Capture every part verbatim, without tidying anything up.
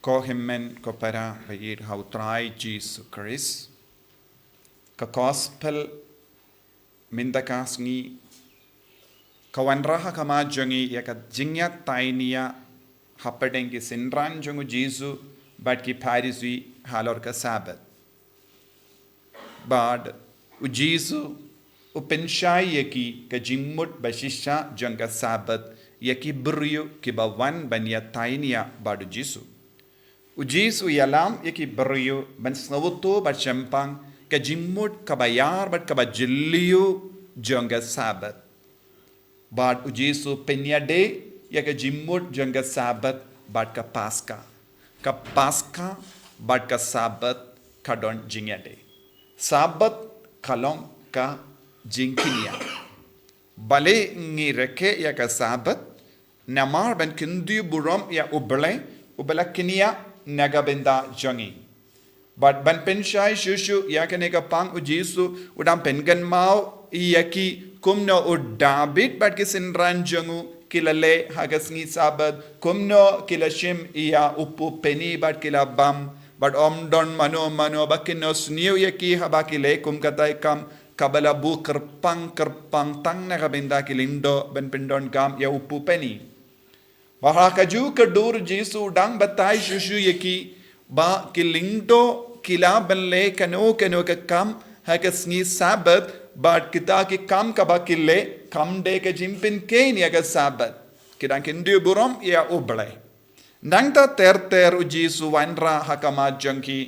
Ko hynmen ko para ba ïeit ha u Trai Jisu Khrist. Ka gospel mynta ka sngi ka wanrah ha khmat jong ngi ïa ka jingïatainia hapdeng ki synran jong u Jisu bad ki Pharisi halor ka Sabbath. Bad u Jisu u pynshai ïa ki ka jingmut ba shisha jong ka Sabbath ïa ki briew kiba wan ban ïatainia bad u Jisu. U Jisu u ïalam ïa ki briew ban sngewthuh bad shemphang ka jingmut kaba ïar bad kaba jylliew jong ka Sabbath. Bad u Jisu u pynïadei ïa ka jingmut jong ka Sabbath bad ka Paska. Ka Paska bad ka Sabbath ka don jingïadei. Sabbath ka long ka jingkñia. Balei ngi rakhe ïa ka Sabbath? Namar ban kyntu burom ïa U Blei uba la kñia na ka bynta jong ngi. Bad ban pynshai shuh shuh ïa kane ka pang, u Jisu u dang pynkynmaw ïa ki kumno u David bad ki synran jong u ki la leh ha ka sngi Sabbath, kumno ki la shim ïa u peni bad ki la bam, bad ym don mano mano ba kin ïohsngew ïa ki haba ki leh kum katei ka kam kaba la buh kyrpang kyrpang tang na ka bynta ki lyngdoh ban pyndonkam ïa u peni. Bad ha kajuh ka dur u Jisu u dang batai shuh shuh ïa ki ba ki lyngdoh ki lah ban leh kano kano ka kam ha ka sngi Sabbath, bad kita ki kam kaba ki leh kam dei ka jingpynkhein ïa ka Sabbath. Ki dang kyntu burom ïa U Blei. Nangta ter ter u Jisu u wanrah ha khmat jong ki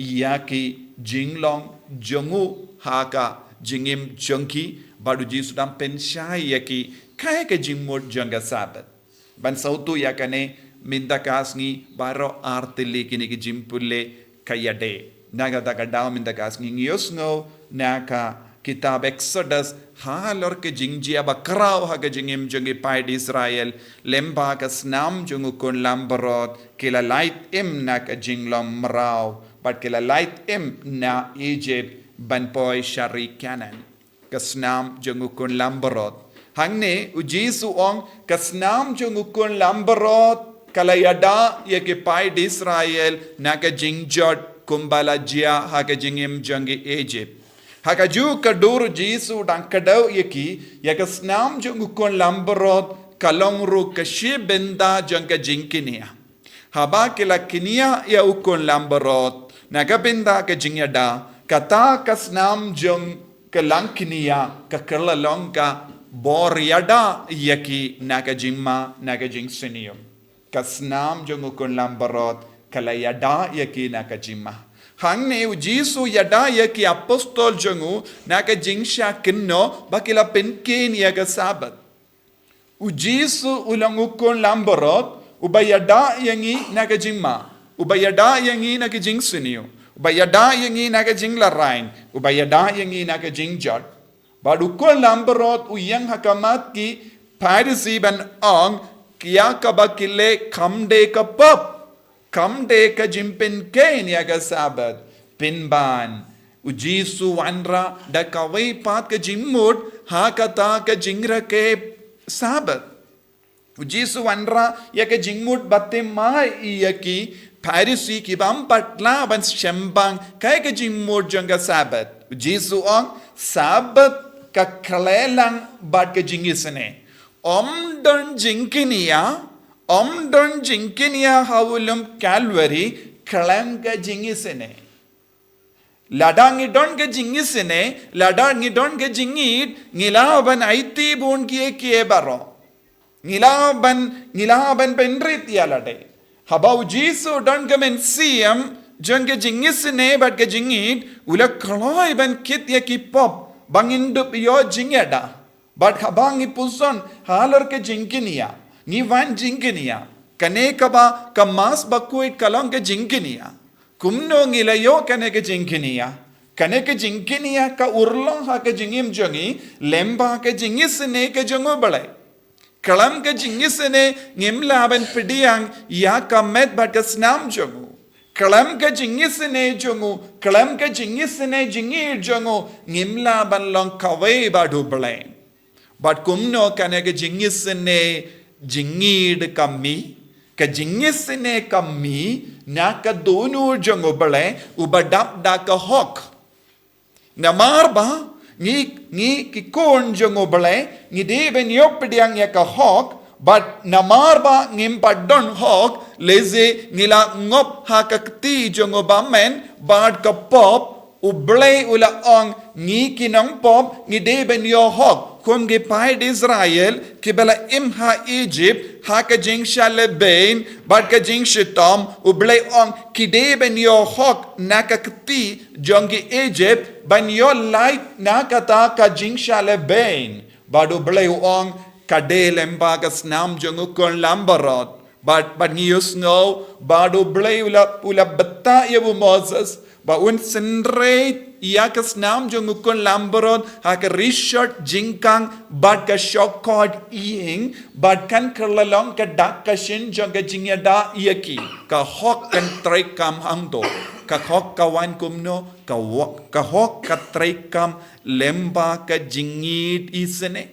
ïa ki jinglong jong u ha ka jingim jong ki, bad u Jisu u dang pynshai ïa ki kaei ka jingmut jong ka Sabbath. Ban sngewthuh ïa kane, mynta ka sngi baroh ar tylli kine ki jingpule ka ïadei. Na kata ka daw mynta ka sngi ngi ïohsngew na ka kitab Exodus halor ka jingjia ba khraw ha ka jingim jong ki paid Israel, lyngba ka snam jong u khun langbrot, ki la lait im na ka jinglong mraw bad ki la lait im na Egypt ban poi sha ri Kanaan. Ka snam jong u khun langbrot. Hangne u Jisu u ong ka snam jong u khun langbrot ka la ïada ïa ki paid Israel na ka jingjot kumba la jia ha ka jingim jong ki Egypt. Ha kajuh ka dur u Jisu u dang kdew ïa ki ïa ka snam jong u khun langbrot ka long ruh ka shi bynta jong ka jingkñia. Haba ki la kñia ïa u khun langbrot na ka bynta ka jingïada, kata ka snam jong ka langkñia ka kylla long ka bor ïada ïa ki na ka jingma na ka jingsniew. Ka snam jong u khun langbrot ka la ïada ïa ki na ka jingma. Hangne u Jisu u ïada ïa ki apostol jong u na ka jingshah kynnoh ba ki la pynkheiñ ïa ka Sabbath. U Jisu u long u khun langbrot uba ïada ïa ngi na ka jingma, uba ïada ïa ngi na ka jingsniew, uba ïada ïa ngi na ka jinglehrain, uba ïada ïa ngi na ka jingjot. Bad u khun langbrot u ïeng ha khmat ki Pharisi ban ong ïa kaba ki leh kam dei ka pop, kam dei ka jingpynkheiñ ïa ka Sabbath. Pynban u Jisu u wanrah da kawei pat ka jingmut ha kata ka jingrakhe Sabbath. U Jisu u wanrah ïa ka jingmut ba thymmai ïa ki Pharisi ki bym pat lah ban shemphang kaei ka jingmut jong ka Sabbath. U Jisu u ong Sabbath ka khleh lang bad ka jingisynei. Ym don jingkñia, ym don jingkñia ha u lum Kalbari khlem ka jingisynei. Lada ngi don ka jingisynei, lada ngi don ka jingïeid, ngi lah ban aiti bun kiei kiei baroh. Ngi lah ban, ngi lah ban pynrit ïa lade. Haba u Jisu u don ka mynsiem jong ka jingisynei bad ka jingïeid, u la kloi ban kit ïa ki pop ba ngin dup ïoh jingïada. Bad haba ngi pyrshang halor ka jingkñia, ngi wan jingkñia. Kane kaba ka Mass bakhuid ka long ka jingkñia. Kumno ngi la ïoh kane ka jingkñia? Kane ka jingkñia ka urlong ha ka jingim jong ngi lyngba ka jingisynei ka jong U Blei. Khlem ka jingisynei ngim lah ban pdiang ïa ka met bad ka snam jong u. Khlem ka jingisynei jong u, khlem ka jingisynei jingïeid jong u, ngim lah ban long kawei bad U Blei. Bad kumno kane ka jingisynei jingïeid ka mih, Ka jingisynei ka mih na ka dohnud jong U Blei uba dap da ka hok. Namar ba ngi, ngi ki khun jong U Blei ngi dei ban ïoh pdiang ïa ka hok, bad namar ba ngim pat don hok, lehse ngi la ngop ha ka kti jong U Bymman bad ka pop. U Blei u la ong, ngi ki nongpop ngi dei ban ïoh hok kum ki paid Israel kiba la im ha Egypt ha ka jingshah lehbeiñ bad ka jingshitom. U Blei ong ki dei ban ïoh hok na ka kti jong ki Egypt ban ïoh lait na kata ka jingshah lehbeiñ. Bad U Blei u ong, ka dei lyngba ka snam jong u khun langbrot. Bad, bad ngi ïohsngew ba U Blei u la, u la batai ïa u Moses ba un synreit ïa ka snam jong u khun langbrot ha ka rishot jingkhang bad ka shongkot ïing, bad kan kylla long ka dak ka shin jong ka jingïada ïa ki. Ka hok kan treikam hangto. Ka hok ka wan kumno? Ka hok, ka hok ka treikam lyngba ka jingïeit isynei.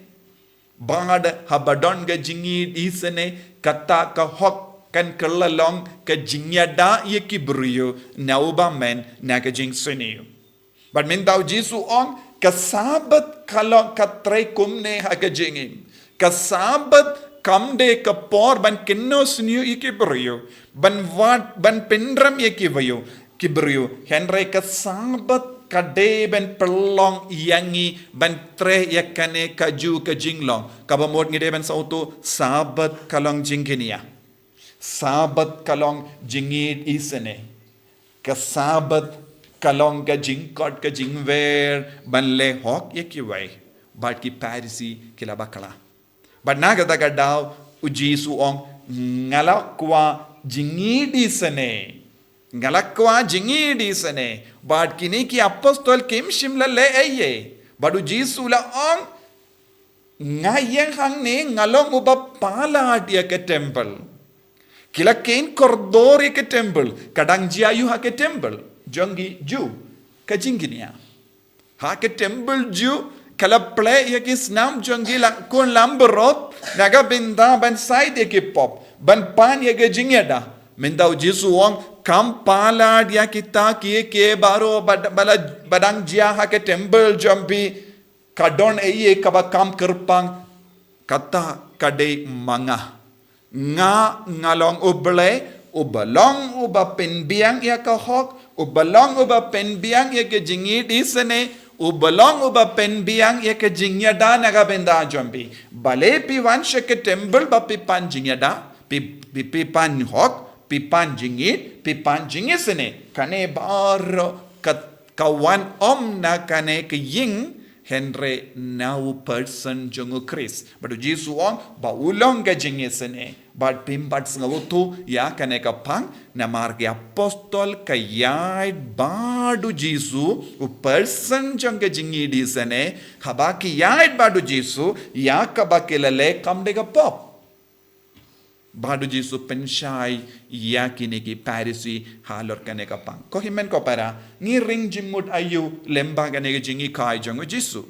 Bad haba don ka jingïeit isynei, kata ka hok kan kylla long ka jingïada ïa ki briew na U Bymman na ka jingsniew. Bad mynta U Jisu u ong, ka Sabbath ka long ka treikum ne ha ka jingim. Ka Sabbath kam dei ka por ban kynnoh-sniew ïa ki briew, ban wad, ban pynrem ïa ki briew, ki briew. Hynrei ka Sabbath ka dei ban pynlong ïa ngi ban trei ïa kane kajuh ka jinglong. Kaba mut ngi dei ban sngewthuh, Sabbath ka long jingkñia. Sabbath ka long jingïeit isynei. Ka Sabbath ka long ka jingkot ka jingwer ban leh hok ïa kiwei. Bad ki Pharisi ki la bakla. Bad na kata ka daw U Jisu u ong, nga la kwah jingïeit isynei. Nga la kwah jingïeit isynei. Bad kine ki apostol kim shym la leh ei ei. Bad U Jisu u la ong, nga ïeng hangne nga long uba palat ïa ka temple. Ki la kheiñ kordor ïa ka temple. Ka dang jia aiu ha ka temple jong ki Jiw? Ka jingkñia. Ha ka temple Jiw ka la plie ïa ki snam jong ki la, khun langbrot, na ka bynta ban shait ïa ki pop, ban pan ïa ka jingïada. Mynta U Jisu u ong, kam palat ïa kita kiei kiei baroh ba, ba la, ba dang jia ha ka temple jong phi. Ka don ei ei kaba kam kyrpang? Kata ka dei ma nga. Nga, nga long U Blei uba long uba pynbiang ïa ka hok, uba long uba pynbiang ïa ka jingïeit isynei, uba long uba pynbiang ïa ka jingïada na ka bynta jong phi. Balei phi wan sha ka temple ba phi pan jingïada, phi, phi, phi pan hok, phi pan jingïeit, phi pan jingisynei? Kane baroh ka, ka wan ym na kane ka ïing, hynrei na u person jong U Khrist. Bad U Jisu u ong ba u long ka jingisynei. Bad phim pat sngewthuh ïa kane ka phang, namar ki apostol ka ïaid bad U Jisu, u person jong ka jingïeit isynei. Haba ki ïaid bad U Jisu, ïa kaba ki la leh kam dei ka pop. Bad U Jisu u pynshai ïa kine ki Pharisi halor kane ka phang. Ko hynmen ko para, ngi ring jingmut aiu lyngba kane ka jinghikai jong U Jisu?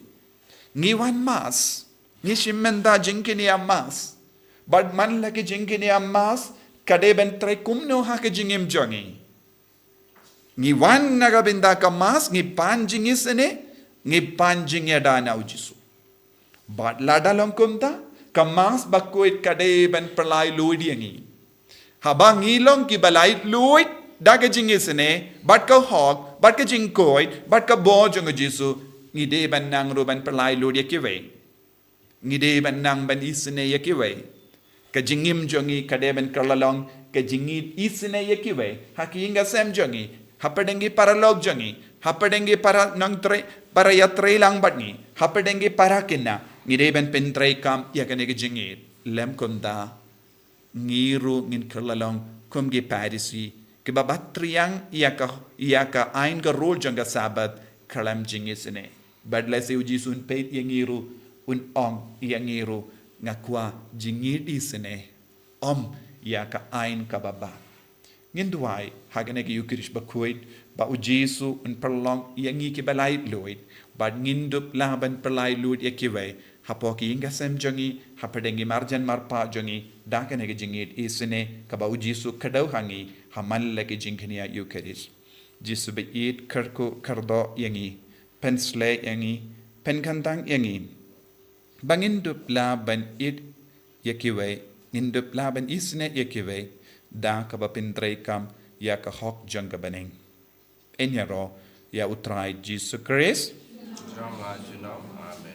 Ngi wan Mass, ngi shim mynta jingkñia Mass. Bad man la ka jingkñia Mass ka dei ban trei kumno ha ka jingim jong ngi? Ngi wan na ka bynta ka Mass, ngi pan jingisynei, ngi pan jingïada na U Jisu. Bad lada long kumta, ka Mass bakhuid ka dei ban pynlait luid ïa ngi. Haba ngi long kiba lait luid da ka jingisynei, bad ka hok, bad ka jingkhuid, bad ka bor jong U Jisu, ngi dei ban nang ruh ban pynlait luid ïa kiwei. Ngi dei ban nang ban isynei ïa kiwei. Ka jingim jong ngi ka dei ban kylla long ka jingïeit isynei ïa kiwei. Ha ki ïing ki sem jong ngi, hapdeng ki paralok jong ngi, hapdeng ki para nongtrei, para ïatrei lang bad ngi, hapdeng ki para khynnah, ngi dei ban pyntreikam ïa kane ka jingïeit. Lym kumta, ngi ruh ngin kylla long kum ki Pharisi, kiba bat triang ïa ka, ïa ka aiñ ka rule jong ka Sabbath khlem jingisynei. Bad lehse U Jisu un peit ïa ngi ruh, un ong ïa ngi ruh, nga kwah jingïeit isynei, ym ïa ka aiñ kaba bha. Ngin duwai ha kane ka Ïukharist bakhuid ba U Jisu un pynlong ïa ngi kiba lait luid, bad ngin dup lah ban pynlait luid ïa kiwei, Hapoh ki ïing ki sem jong ngi, hapdeng ki marjan marpa jong ngi, da kane ka jingïeit isynei kaba u Jisu kdew ha ngi, ha man la ki jingkñia Ïukharist. Jisu baieit kyrkhu kyrdoh ïa ngi, pynshlei ïa ngi, pynkyntang ïa ngi. Ba ngin dup lah ban ïeit ïa kiwei, ngin dup lah ban isynei ïa kiwei, da kaba pyntreikam ïa ka hok jong ka bneng. Yn ïaroh ïa u Trai Jisu Khrist. Jong la junom. Amen.